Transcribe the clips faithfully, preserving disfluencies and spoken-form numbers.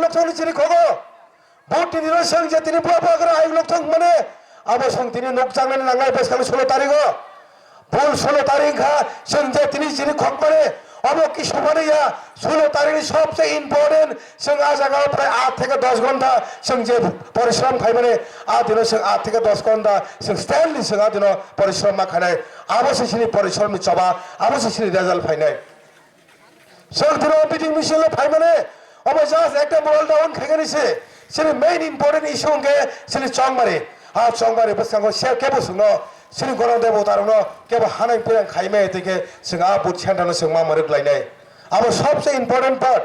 lokthong ni chini khogo. Bo tini ro seng je tini bua bua gra ayuk lokthong mane. Abo seng tini nukjaknani nangnai bwskang sulo tarigo. Bul sulo tarik kha seng je tini chini khok mane. Abo kisu mane ya sulo tarik ni sobse important. Seng a jaga o prai aat theke dos ghonta seng je porishrom khai mane. A dino seng aat theke dos ghonta seng stand ni seng a dino porishrom ma khainai. Abo se chini porishrom ni choba. Abo se chini result phainai. Chwng tini o meeting misil no phaimani, omo just ekta moral down khaigani se. Chini main important issue hwnkhe chini chongmari. A chongmari bwskango se kebo chwngno, chini gorong debo tarokno kebo hanai pirang khaimai tei khe chwng a boot center no chwng ma mwrwk lainai. Abo sobse important part.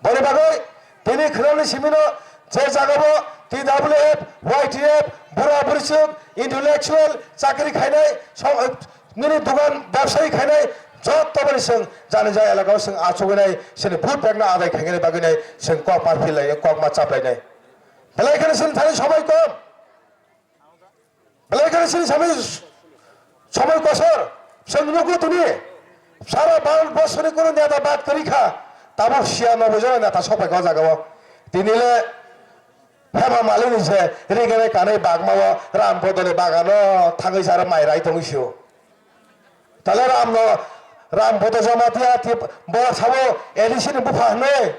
Boni bagwi tini khwnani simino je jagao T W F, Y T F, bura bwrwichwk, intellectual, chakri khainai, som-, nini dugan bebsayi khainai, joto bani chwng jani jai elakao chwng achugwi nai, chini vote bag no adai khainani bagwi nai chwng kokma philai, kokma chaplainai. Belai kheno chini thani somoi kom. Belai kheno chini samwi somoi kosor, chwng nukgo tini sara Bharat borsoni kunu neta bad kwrwi kha, tabuk siya nobo jona neta sokphai kha o jagao. Tini le Hema Malini se rigene kanwi bagmao Ram Bodoni bagano thangwi sara mai rai tongwi sio. Tale Ram no, Ram Bodo Jamatia ti bora sabo A D C ni bupha hwnwi.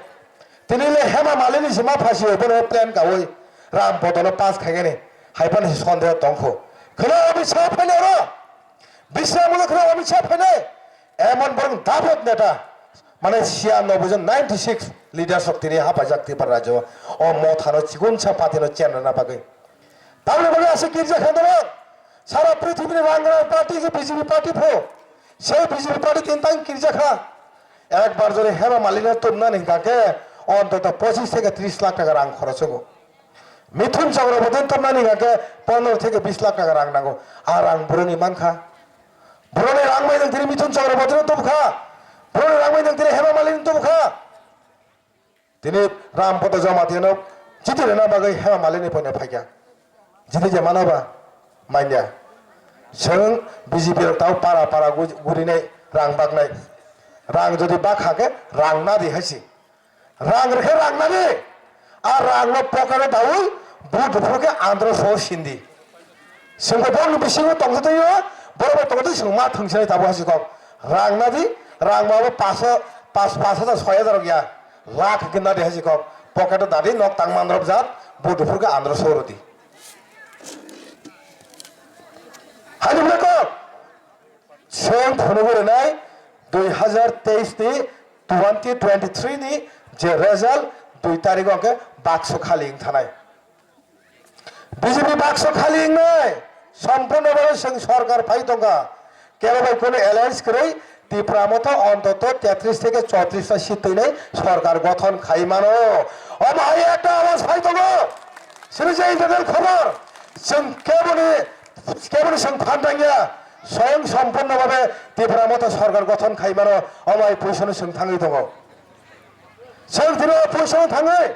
Tini le Hema Malini se ma phasio bono plan kawi Ram Bodo no pass khaigani. Hai phano se sondeho tongkho. Khwna Amit Shah phainai oro. Bisramolo khwna Amit Shah phainai. Emon borok dapot neta. Mane siya nobo jon ninety six leaders rok tini hapaijak Tripura rajyo. O mothano chigunsa party no chenna bagwi. Tamni bagwi aswk kirja kha norok? Sara prithibini rang rang party khe B J P party pho. Sei B J P party tini tang kirja kha. Ekbar jodi Hema Malini tubnani hwnkha khe ontoto pochis theke tris lakh taka rang khoroch wngo. Mithun Chakrabortini tubnani hwnkha khe pondro theke bis lakh taka rang nango. A rang boroni mankha. Boroni rang bai nang tini Mithun Chakrabortino tubkha. Boroni rang bai nang tini Hema Malini tubkha. Tini Ram Poto Jamatia no chiti rwna bagwi Hema Malini poino phaikha. Chiti je mano ba manya. Chwng B J P rok tao para para gu-, gurinai rang baknai. Rang jodi bak hakhe rang na di haisi. Rang rwkhe rang na di. A rang no pocket o daui but phuru khe andro so sindi. Chwng khe borokni bisingo tongtwtwi o, borok bai tongtwtwi chwng ma thwngsinai tabuk hasi kok. Rang nadi, rang mabo paso, pas, pas hajar, soi hajar rok ya. Lakh hwnkhe nadi hasi kok. Pocket o dadi nok tang mandrop jat, bo duphur khe andro soro di. Hani bwle kok. Chwng phunugwi rwnai dui hazar teis ni twenty twenty-three ni je result dui tarikh o hwnkhe bakso khali wng thanai. B J P bakso khali wngnai, sompurno bhabe chwng sorkar phai tongkha. Kebo bai kunu alliance kwrwi Tipra Motha ontoto tetris theke chotris ta seat twinai sorkar gothon khai mano. Omo hai ekta awas phai tongo. Chini je internal khobor, chwng keboni, keboni chwng phan tangya. Swayang sompurno bhabe Tipra Motha sorkar gothon khai mano. Omo hai position o chwng thangwi tongo. Chwng tini o position o thangwi,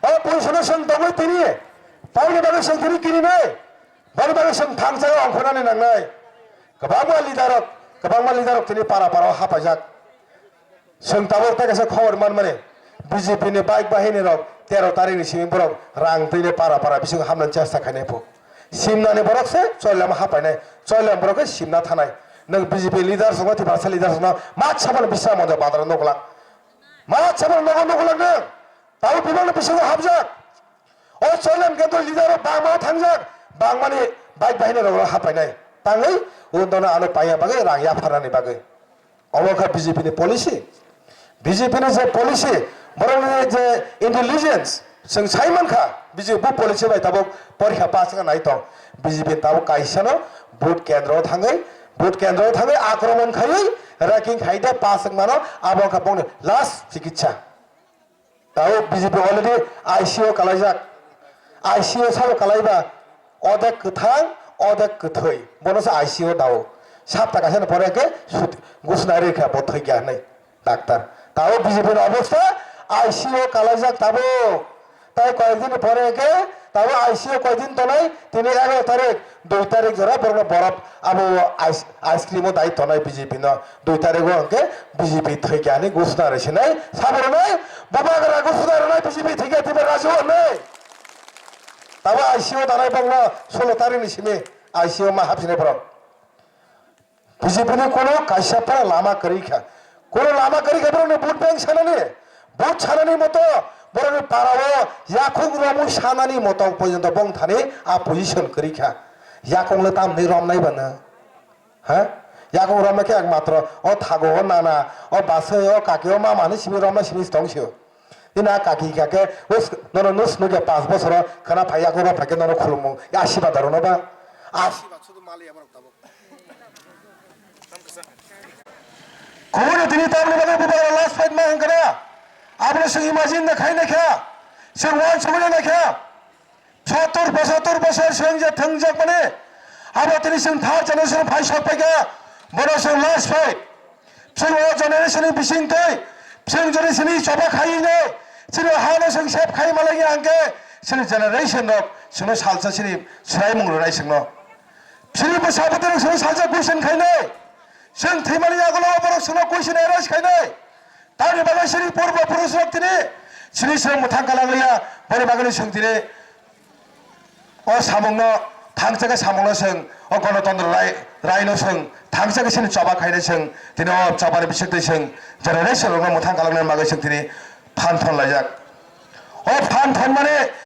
o position o chwng tongwi tini, tamni bagwi chwng tini kirinai, boni bagwi chwng thangsa ongkhornani nangnai. Kwbangma leader rok, kwbangma leader rok tini para para o hapaijak. Chwng tabuk tei kaisa khobor manmani, B J P ni bike bahini rok tero tarikh ni simi borok rang twi para para bisingo hamnani chesta khainai phu. Simnani borok se Choilama hapainai, Choilama borok khe simna thanai. Nwng B J P leader songno, Tiprasa leader songno, ma saboni bisra mondir bandar nukla. Ma chapang nogo nogo lang nang. Tabo bibang no bisingo hapjak. O Choilama kendro leader rok bangma thangjak. Bangmani bike bahini rok hapainai. Tangwi undona ano paiya bagwi rang yapharnani bagwi. Omo kha B J P ni policy. B J P ni je policy, borokni je intelligence, chwng sai mankha, B J P bo policy bai tabuk porikha pass wngna nai tong. B J P ni tabuk kaisano vote kendro thangwi, vote kendro thangwi akromon khaiwi, raking khai de pass wngmano, abo wngkha bongni last chikitsa. Tabuk B J P already I C U kalaijak, I C U sabo kalaiba, odek kwthang, odek kwthwi, bono se I C U dao. Sapta kaisano pore khe sut-, gusnai rikha bo thwikya hinwi. Doctor. Tabuk B J P ni obostha I C U kalaijak tabuk. Tai koyekdin ni pore hwnkhe tabuk I C U koyekdin tonai, tini egaro tarik, dui tarik jora borokno borok abo ice, ice cream o dai tonai B J P no. Dui tarik o hwnkhe B J P thwikya hinwi gusna rwsinai, sabornai, bubagra Aswk hwnwi. Tabo I C U danai bongno solo tarikni simi I C U ma hapsinai borok. B J P ni kono kaisa phano lama kwrwi kha. Kono lama kwrwi kha borokni vote bank sanani. Vote sanani moto borokni parao yakung romwi sanani moto porjonto bongthani a position kwrwi kha. Yakung le tamni romnai bana. Ha? Yakung romnai khe ekmatro o thago, o nana, o basai, o kaki, o mama ni simi romnai simi tong sio. Ina kaki kake, us, nono nus nugya pas bosoro khana phai yakung rom phai khe nono khulumung. Ya asibad aro no ba? Asibad sudu mali aborok tabuk. Kubuni tini tamni bagwi bubagra last fight ma hwnkha na? Abono chwng imagine na khai naikha, chwng uansukwi naikha. Sottor pochottor bosor chwng je thwngjak mani, abo tini chwng third generation phai sok paikha, bono chwng last fight. Chwng o generation ni bising twi, chwng jodi chini choba khai ne, chini ha no chwng save khai malai ya hwnkhe, chini generation rok chwngno salsa chini swraimung rwnai chwngno. Chini bwsa bwtwi rok chwngno salsa question khai ne, chwng thwimani yagulo borok chwngno question arise khai ne. Tamni bagwi chini purbo purush rok tini chini chwng mwthang kalang liya, boni bagwi chwng tini o samungno thangcha khe samungno chwng o Ganatantro Rai, Raino chwng thangcha khe chini choba khainai chwng tini o chobani bisingtwi chwng generation rokno mwthang kalangnani bagwi chwng tini phan thon laijak. O phan thon mani